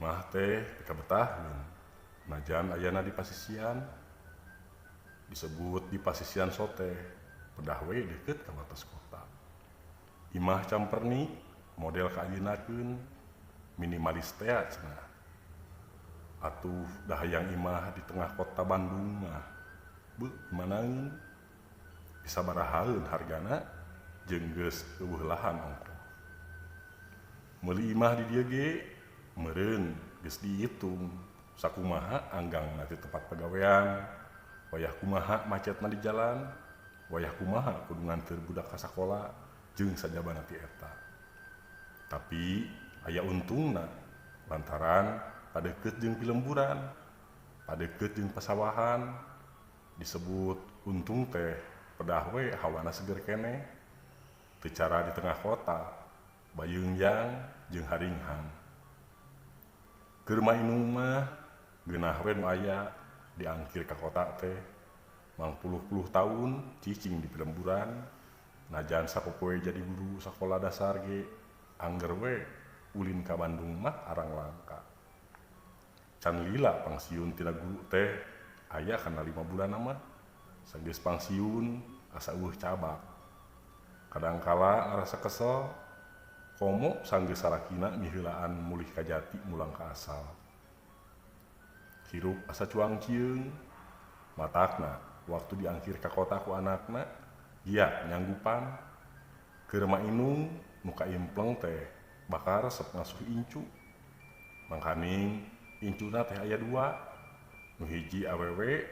Imah teh pikabetaheun najan ayana di pasisian. Disebut di pasisian sote, pedah we deukeut ka wates kota. Imah camperni model kaayeunakeun minimalis tea cenah. Atuh da hayang imah di tengah kota Bandung mah beuh dimanaeun. Disabarahaeun hargana jeung geus euweuh lahan ongkoh. Meuli imah di dieu ge meureun geus diitung sakumaha anggangna ti tempat pagawean, wayah kumaha macetna di jalan, wayah kumaha kudu nganteur budak ka sakola jeung sajabana ti eta. Tapi aya untungna lantaran padeukeut jeung pilemburan, padeukeut jeung pasawahan. Disebut untung teh pedah we hawana seger keneh, teu cara di tengah kota, bayeungyang jeung haringhang. Keur mainung mah geunah we nu aya diangkir ka kota teh mangpuluh-puluh taun cicing di pilemburan, najan sapopoe jadi guru sakola dasar ge angger we ulin ka Bandung mah arang langka. Can lila pangsiun tina guru teh aya kana 5 bulan mah sageus pangsiun asa eueuh cabak. Kadangkala ngarasa kesel komo sanggeus salakina miheulaan mulih ka jati mulang ka asal. Hirup asa cuang cieung, matakna waktu diangkir ka kota ku anakna gia nyanggupan. Keur mainung nu kaimpleng teh bakal resep ngasuh incu. Mangkaning incuna teh aya 2, nu hiji awewe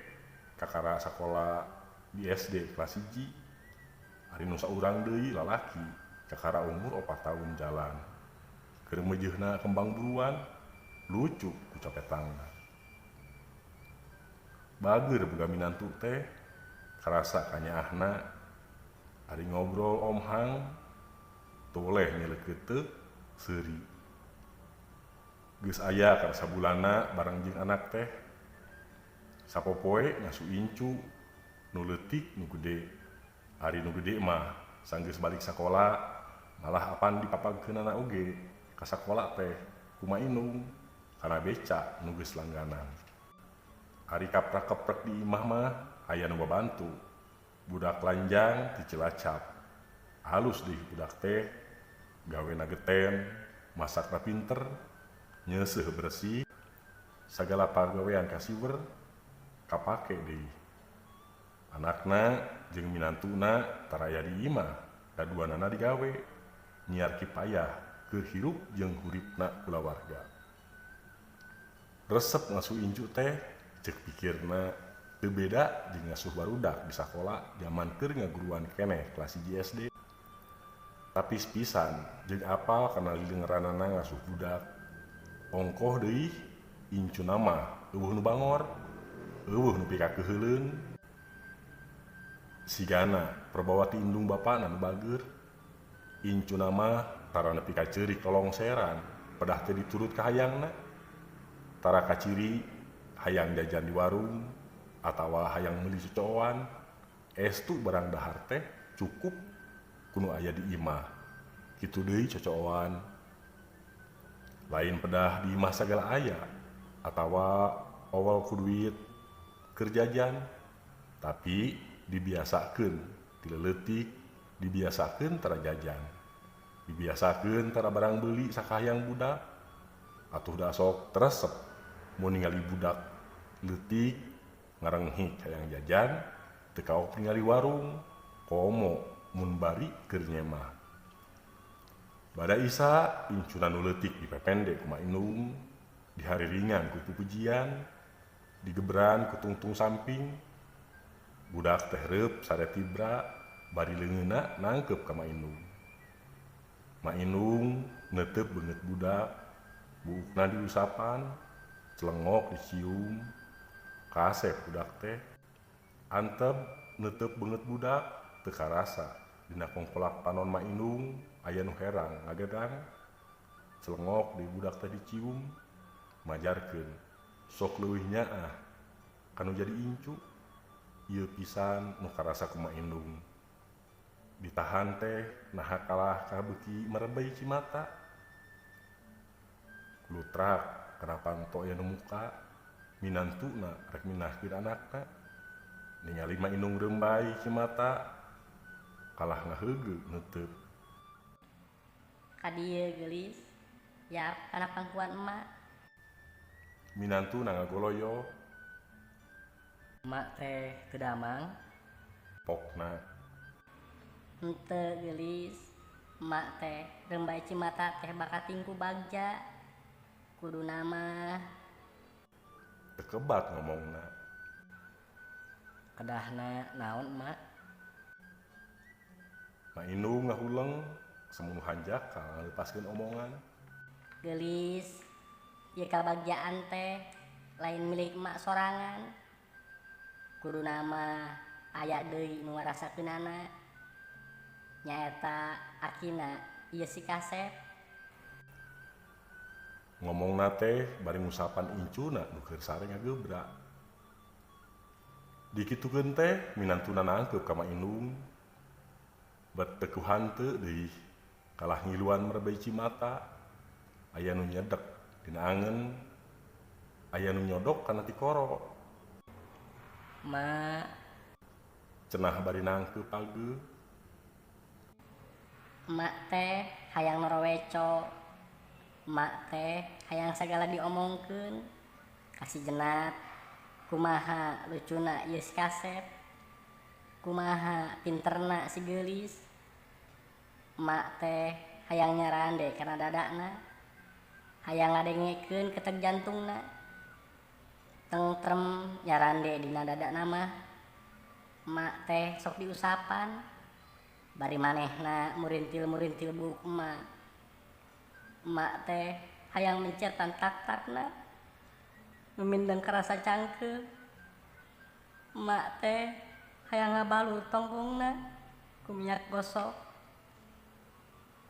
kakara sakola di SD kelas 1, ari nu saurang deui lalaki kakara umur 4 tahun jalan. Keur meujeuhna kembang buruan, lucu ku copetangna. Bageur boga minantu teh karasa kanyaahna, ari ngobrol Om Hang toleh nyeleukeuteuh seuri. Geus aya kana sabulanna bareng jeung anak teh. Sapopoe ngasuh incu nu leutik nu gede. Ari nu gede mah sanggeus balik sakola malah apan dipapagkeunana oge ka sakola teh kumaha inung kana beca nu geus langganan. Ari kaprak-keprek di imah mah aya nu babantu. Budak lanjang ti Cilacap. Halus deui budak teh, gawena geten, masakna pinter, nyeuseuh bersih, sagala pagawean kasiwer kapake deui. Anakna jeung minantuna taraya di imah, daduanana digawe, nyiar kipayah keur hirup jeung huripna kulawarga. Resep ngasuh incu teh ceuk pikirna teu beda jeung ngasuh barudak di sakola jaman keur ngaguruan keneh kelas 1 SD. Tapis pisan jeung apal kana lilengeranana ngasuh budak. Ongkoh deui incuna mah euweuh nu bangor, euweuh nu pikakeuheuleun. Sigana perbawa ti indung bapana nu bageur. Incuna mah tara nepi ka ceurik lolongseran, pedah teu diturut ka hayangna. Tara kaciri hayang jajan di warung atawa hayang meuli cocoan, estu barang dahar teh cukup kudu aya di imah. Kitu deui cocoan. Lain pedah di imah sagala aya atawa owol ku duit keur jajan, tapi dibiasakeun ti leutik, dibiasakeun tara jajan, dibiasakeun tara barang beuli sakahayang budak. Atuh da sok teresep mun ningali budak leutik ngarenghik hayang jajan teu kaok ningali warung, komo mun bari keur nyemah. Bada isa incuna nu leutik dipepende ku mainung, dihariringan ku pupujian, digeberan ku tungtung samping. Budak teh reup sare tibra bari leungeunna nangkeup ka mainung. Mainung neuteup beungeut budak, buukna diusapan, celengok dicium, kasep budak teh. Antep neuteup beungeut budak teu karasa dina kongkolak panon mainung aya nu herang ngagedang. Celengok di budak teh dicium, majarkeun sok leuwih nyaah kanu jadi incu. Ieu pisan nu karasa ku Maindung. Ditahan teh naha kalah ka beuki merebey cimata. Lutrak Kana panto aya nu muka minantuna rek mindahkeun anakna. Ningali Ma Indung rembay cimata kalah ngaheugeu neuteup. Ka dieu geulis, yap kana pangkuan emak. Minantuna ngagoloyo. Emak teh teu damang? Pokna. Henteu geulis, emak teh rembay cimata teh bakating ku Bagja. Kuduna mah. Teu kebat ngomongna. Kedahna naon emak? Ma Indung ngahuleng semu nu hanjakal ngaleupaskeun omongan. Geulis, ieu kabagjaan teh lain milik emak sorangan. Kuduna mah aya deui nu ngarasakeunana. Nyaeta akina ieu si Kasep. Ngomongna teh bari ngusapan incuna nu keur sare ngagebra. Dikitukeun teh minantuna nangkeup ka Ma Indung. Bet teu ku hanteu deui kalah ngiluan merebey cimata. Aya nu nyedek dina angen, aya nu nyodok kana tikoro. Mak. Cenah bari nangkeup pageuh. Emak teh hayang noroweco. Emak teh hayang sagala diomongkeun. Ka si Jenat kumaha lucuna ieu si Kasep. Kumaha pinterna si Geulis. Emak teh hayang nyarande kana dadana. Hayang ngadengekeun ketek jantungna. Tengtrem nyarande dina dadana mah. Emak teh sok diusapan. Bari manehna murintil-murintil buuk emak. Emak teh hayang mencetan tak-takna. Memindeng karasa cangkeul. Emak teh hayang ngabalur tongkongna ku minyak gosok.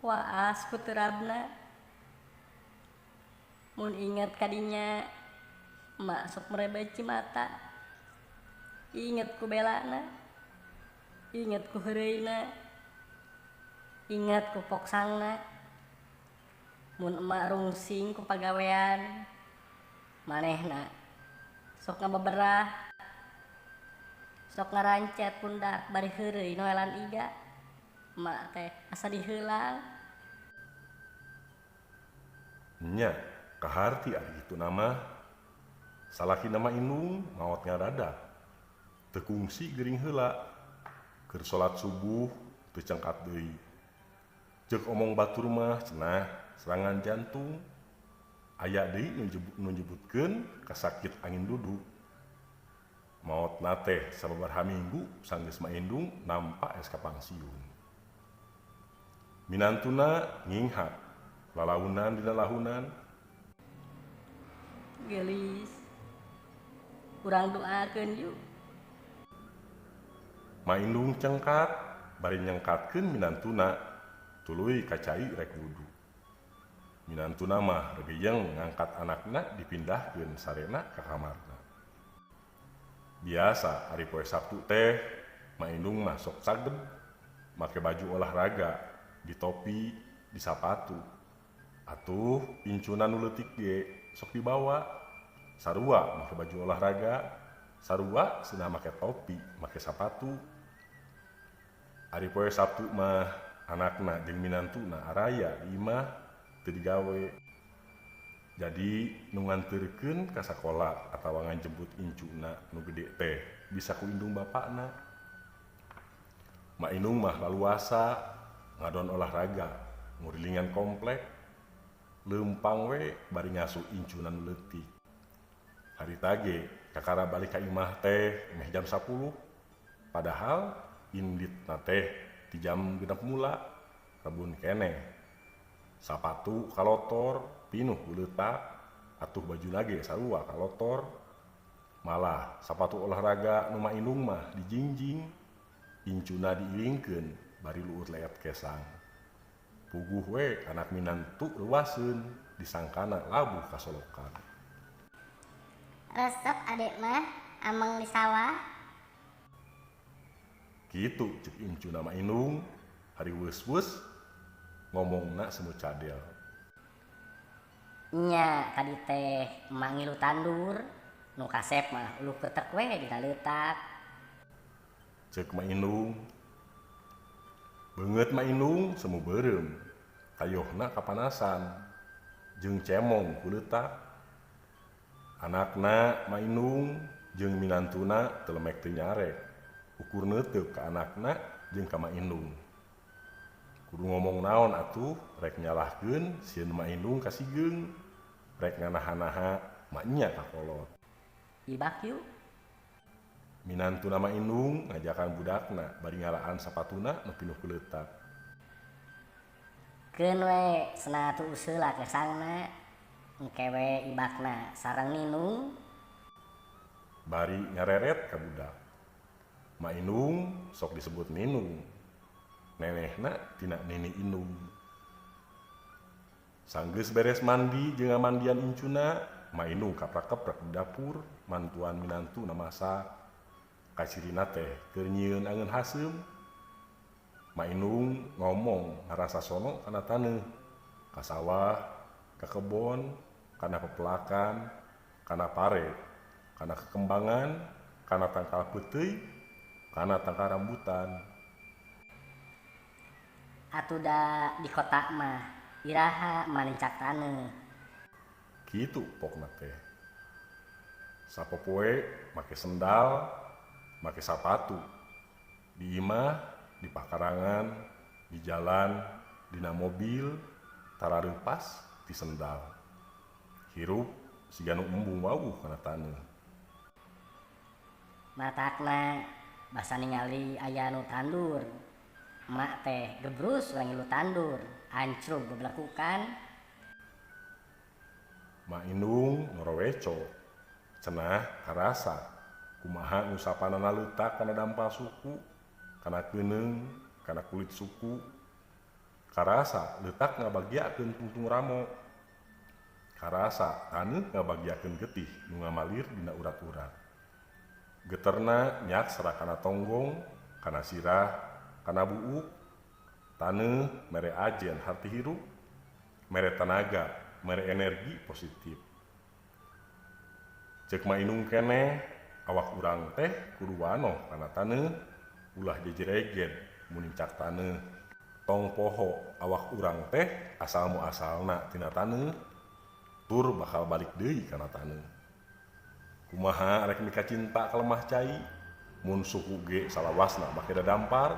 Waas ku terabna. Mun inget kadinya emak sok merebey cimata. Inget ku belana. Inget ku heureuyna. Inget ku poksangna. Mun emak rungsing ku pagawean manehna sok ngabeberah. Sok ngarancet pundak bari heureuy noelan iga. Emak teh asa diheulang. Nya kaharti ari kituna mah. Salakina Ma Indung maot ngadadak. Teu kungsi gering heula. Keur salat subuh teu cengkat deui. Ceuk omong batur mah cenah serangan jantung. Aya deui nu nyebutkeun kasakit angin duduk. Maotna teh sababaraha minggu sanggeus Ma Indung nampa SK pangsiun. Minantuna nginghak lalaunan dina lahunan. Geulis. Urang doakeun yuk. Ma Indung cengkat bari nyengkatkeun minantuna tuluy ka cai rek wudu. Minantuna mah regeyeng ngangkat anakna dipindahkeun sarena ka kamarna. Biasa ari poe Sabtu teh Ma Indung mah sok saged make baju olahraga, ditopi, disapatu. Atuh incuna nu leutik ge sok dibawa. Sarua make baju olahraga, sarua cenah make topi, make sapatu. Ari poe Sabtu mah anakna jeung minantuna araya di imah teu digawe. Jadi nu nganterkeun ka sakola atawa ngajemput incuna nu gede teh bisa ku indung bapakna. Ma Indung mah laluasa ngadon olahraga, ngurilingan komplek, leumpang we bari ngasuh incuna nu leutik. Harita ge kakara balik ka imah teh meh jam 10. Padahal inditna teh ti jam 6 mula rebun keneh. Sapatu kalotor pinuh guleutak, atuh bajuna ge sarua kalotor. Malah sapatu olahraga nu Ma Indung mah dijingjing, incuna diiringkeun bari luut leet kesang. Puguh we anak minantu leuwaseun disangkana labuh ka solokan. Resep adek mah ameng di sawah. Kitu ceuk incuna Ma Indung hari weus-weus ngomongna semu cadel. Nya tadi teh emak ngilu tandur, nu kasep mah uluh ketek we dina leutak. Ceuk Ma Indung. Beungeut Ma Indung semu beureum, kayohna kapanasan jeung cemong ku leutak. Anakna Ma Indung jeung minantuna teu lemek teu nyarek, ukur neuteup ka anakna jeung ka Ma Indung. Kudu ngomong naon atuh, rek nyalahkeun sieun Ma Indung kasigeung, rek nganaha-naha maenya kakolot. Ibak yuk. Minantuna Ma Indung ngajakan budakna bari ngalaan sapatuna nu pinuh ku leutak. Keun we cenah tuus heula kesangna, engke we ibakna sareng Ninung. Bari nyareret ka budak. Ma Indung sok disebut Ninung. Nenehna tina Nini Indung. Sanggeus beres mandi jeung ngamandian incuna, Ma Indung kaprak-keprek di dapur mantuan minantuna masak. Kacirina teh keur nyieun angeun haseum. Ma Indung ngomong ngarasa sono kana taneuh, ka sawah, ka kebon, kana pepelakan, kana pare, kana kekembangan, kana tangkal peuteuy, kana tangkal rambutan. Atuh da di kota mah iraha manincak taneuh. Kitu pokna teh. Sapopoe make sendal, make sapatu. Di imah, di pakarangan, di jalan, dina mobil, tara leupas ti sendal. Hirup siga nu embung wawuh kana taneuh. Matakna basa ningali aya nu tandur. Emak teh gebrus we ngilu tandur, ancrub bebelekukan. Ma Indung ngoroweco, cenah karasa kumaha ngusapanana leutak kana dampal suku, kana keuneung, kana kulit suku. Karasa leutak ngabagiakeun tungtung ramo. Karasa taneuh ngabagiakeun getih nu ngamalir dina urat-urat. Geterna nyaksra kana tonggong, kana sirah, kana buuk. Taneuh mere ajen harti hirup, mere tanaga, mere energi positif. Ceuk Ma Indung keneh, awak urang teh kudu wanoh kana taneuh, ulah jejeregen mun nincak taneuh. Tong poho awak urang teh asal muasalna tina taneuh, tur bakal balik deui kana taneuh. Kumaha rek mikacinta ka lemah cai, mun suku ge salawasna make dadampar,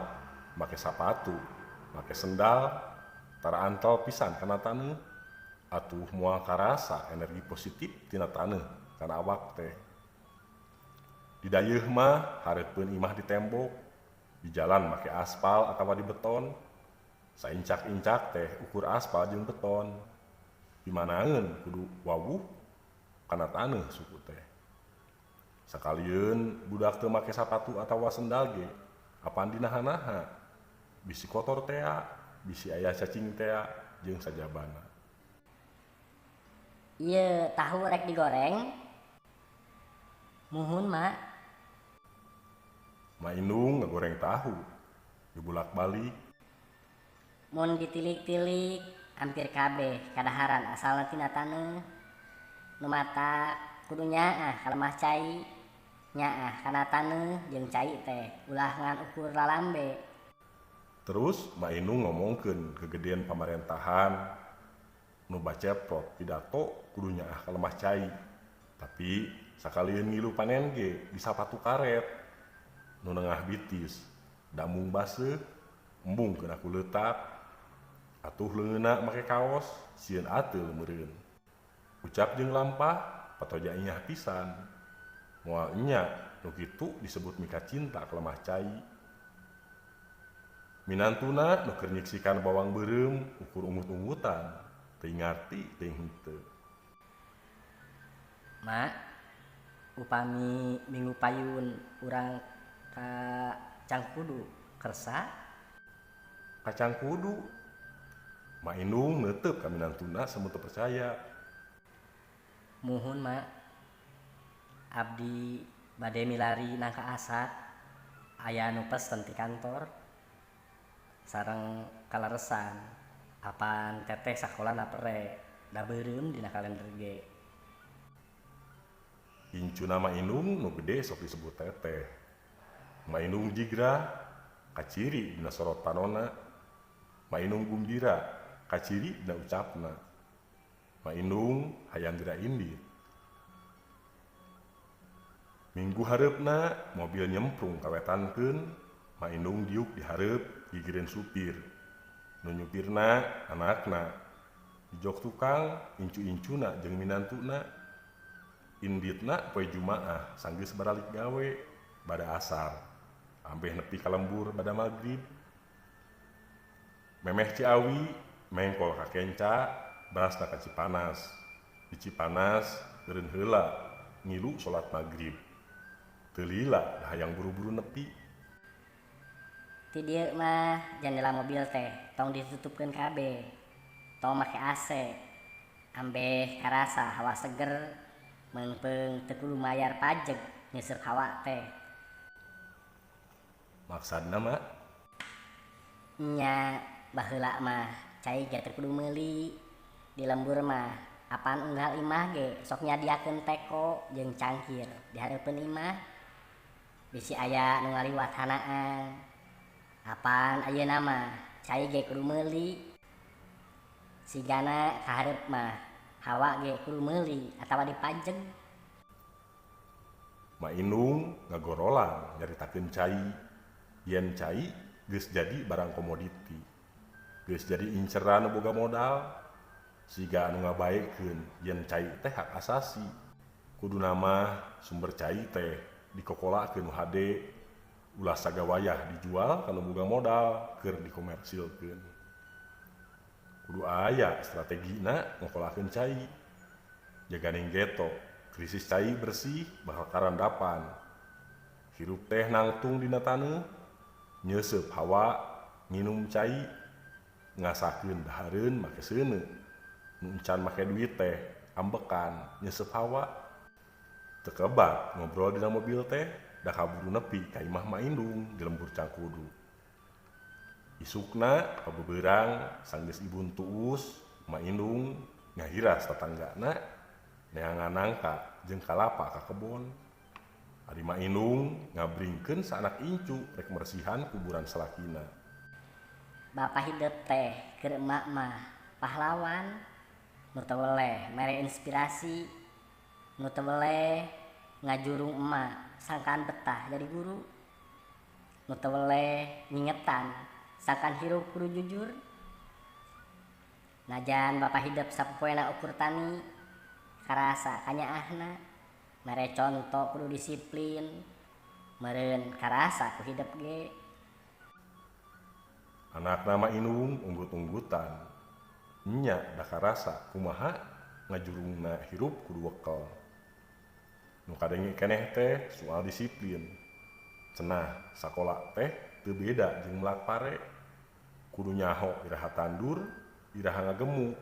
make sapatu, make sendal, tara antel pisan kana taneuh, atuh moal karasa energi positif tina taneuh kana awak teh. Di dayeuh mah hareupeun imah di tembok, di jalan make aspal atawa di beton. Saincak-incak teh ukur aspal jeung beton. Dimanaeun kudu wawuh kana taneuh suku teh. Sakalieun budak teu make sapatu atawa sendal ge, apan dinaha-naha. Bisi kotor tea, bisi aya cacing tea jeung sajabana. Ieu tahu rek digoreng. Muhun, Mak. Ma Indung ngagoreng tahu, dibulak-balik. Mun ditilik-tilik hampir kabeh kadaharan asalna tina taneuh. Nu mata kudu nyaah ka lemah cai, nyaah kana taneuh jeung cai teh ulah ngan ukur lalambe. Terus Ma Indung ngomongkeun kegedean pamarentahan nu baceprot pidato kudu nyaah ka lemah cai. Tapi sakalieun ngilu panen ge di sapatu karet nu nengah bitis, damung baseuh, embung keuna ku leutak. Atuh leungeunna make kaos, sieun ateul meureun. Ucap jeung lampah patoja inyah pisan. Moal enya nu kitu disebut mikacinta ka lemah cai. Minantuna nu keur nyiksikan bawang beureum ukur ungut-ungutan, teu ngarti teuing henteu. Mak, upami minggu payun urang ka Cangkudu kersa? Ka Cangkudu? Ma Indung neuteub ka minantuna semu teu percaya. Muhun, Mak. Abdi bade milari nangka asak, aya nu pesen ti kantor. Sareng kaleresan apan teteh sakolana pere. Da beureum dina kalender ge. Incuna Ma Indung nu gede sok disebut teteh. Ma Indung jigrah kaciri dina sorot panona. Ma Indung gumbira kaciri dina ucapna. Ma Indung hayang geura indit. Minggu hareupna mobil nyemprung kawetankeun, Ma Indung diuk di hareup gigireun supir. Nu nyupirna anakna. Di jok tukang incu-incuna jeung minantuna. Inditna poe Jumaah sanggeus baralik gawe bada asar. Ambeh nepi ka lembur bada magrib. Memeh Ciawi mengkol ka Kenca barasna ka Cipanas. Di Cipanas eureun heula ngilu salat magrib. Teu lila da hayang buru-buru nepi. Ti dieu mah jendela mobil teh tong ditutupkeun kabeh. Tong make AC. Ambeh karasa hawa seger meungpeung teu kudu mayar pajeg nyeuseurp hawa teh. Maksudna mak? Nya baheula mah cai ge teu kudu meuli. Di lembur mah apaan unggal imah ge sok nyadiakeun teko jeung cangkir di hareupeun imah. Bisi aya nu ngaliwat hanaan. Apaan ayeuna mah cai ge kudu meuli. Sigana kahareup mah hawa ge kudu meuli atawa dipajeg. Ma Indung ngagorolang nyaritakeun cai. Yen cai geus jadi barang komoditi. Geus jadi inceran nu boga modal. Siga anu ngabaekeun yen cai teh hak asasi. Kuduna mah sumber cai teh dikokolakeun nu hade ulah sagawayah dijual ka nu boga modal keur dikomersilkeun. Kudu aya strategina ngokolakeun cai. Jaganing geto, krisis cai bersih bakal karandapan. Hirup teh nangtung dina taneuh, nyeuseup hawa, nginum cai, ngasakeun dahareun make seuneu. Nu encan make duit teh ambekan nyeuseup hawa. Teu kebat ngobrol dina mobil teh da kaburu nepi ka imah Ma Indung di lembur Cangkudu. Isukna pabeberang sanggeus ibun tuus, Ma Indung ngahiras tatanggana neangan nangka jeung kalapa ka kebon. Ari Ma Indung ngabringkeun saanak incu rek meresihan kuburan salakina. Bapa hidep teh keur emak mah pahlawan, nu teu weleh mere inspirasi, nu teu weleh ngajurung emak sangkaan betah jadi guru, nu teu weleh ngingetan sangkaan hirup kudu jujur. Najan bapa hidep sapopoena ukur tani karasa kanyaahna, mere conto kudu disiplin, meureun karasa ku hidep ge. Anakna Ma Indung unggut-unggutan, nya da karasa kumaha ngajurungna hirup kudu wekel. Nu kadenge keneh teh soal disiplin. Cenah sakola teh teu beda jeung melak pare. Kudu nyaho iraha tandur, iraha ngagemu,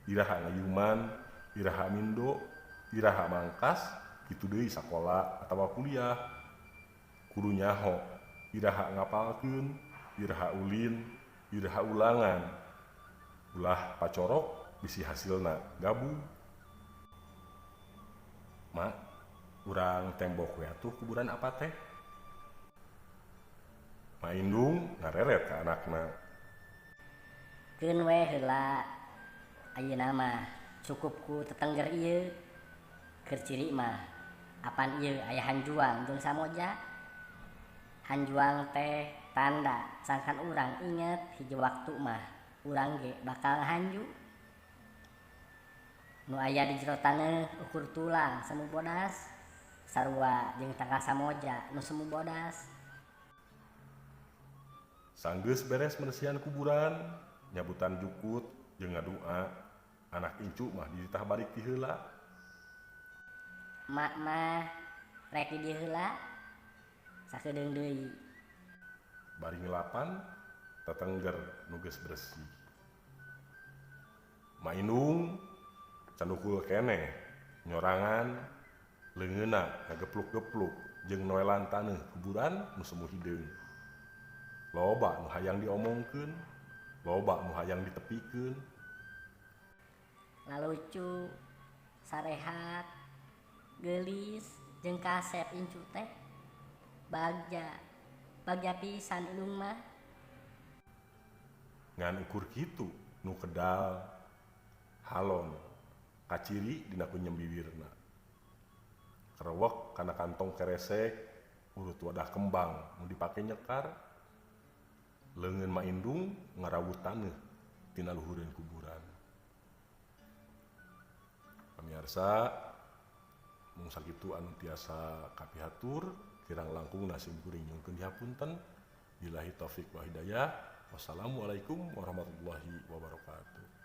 iraha ngayuman, iraha mindo, iraha mangkas, kitu deui sakola atawa kuliah. Kudu nyaho iraha ngapalkeun, iraha ulin, iraha ulangan. Ulah pacorok bisi hasilna gabung. Mak, urang tembok we atuh kuburan apa teh? Ma Indung ngareret ka anakna. Keun we heula ayeuna mah cukup ku tetengger ieu. Keur ciri mah apan ieu aya hanjuang jeung samoja. Hanjuang teh tanda sangkan urang inget hiji waktu mah urang ge bakal hanju. Nu aya di jero taneuh ukur tulang semu bodas, sarua jeung tangkal samoja nu semu bodas. Sanggeus beres meresihan kuburan, nyabutan jukut jeung ngadua, anak incu mah dititah balik ti heula. Mak mah rek di dieu heula, sakedeung deui. Bari ngelapan, tetengger nu geus bersih. Ma Indung candukul keneh, nyorangan, leungeunna ngagepluk-gepluk jeung noelan taneuh kuburan nu semu hideung. Loba nu hayang diomongkeun, loba nu hayang ditepikeun. Lalucu, sarehat, geulis jeung kasep incu teh. Bagja, bagja pisan indung mah. Ngan ukur kitu nu kedal halon kaciri dina kunyem bibirna. Kerewek kana kantong keresek urut wadah kembang nu dipake nyekar. Leungeun Ma Indung ngarawut taneuh tina luhureun kuburan. Pamiarsa, mung sakitu anu tiasa kapihatur, kirang langkung sim kuring nyungkeun dihapunten. Billahi taufik wa hidayah. Wassalamualaikum warahmatullahi wabarakatuh.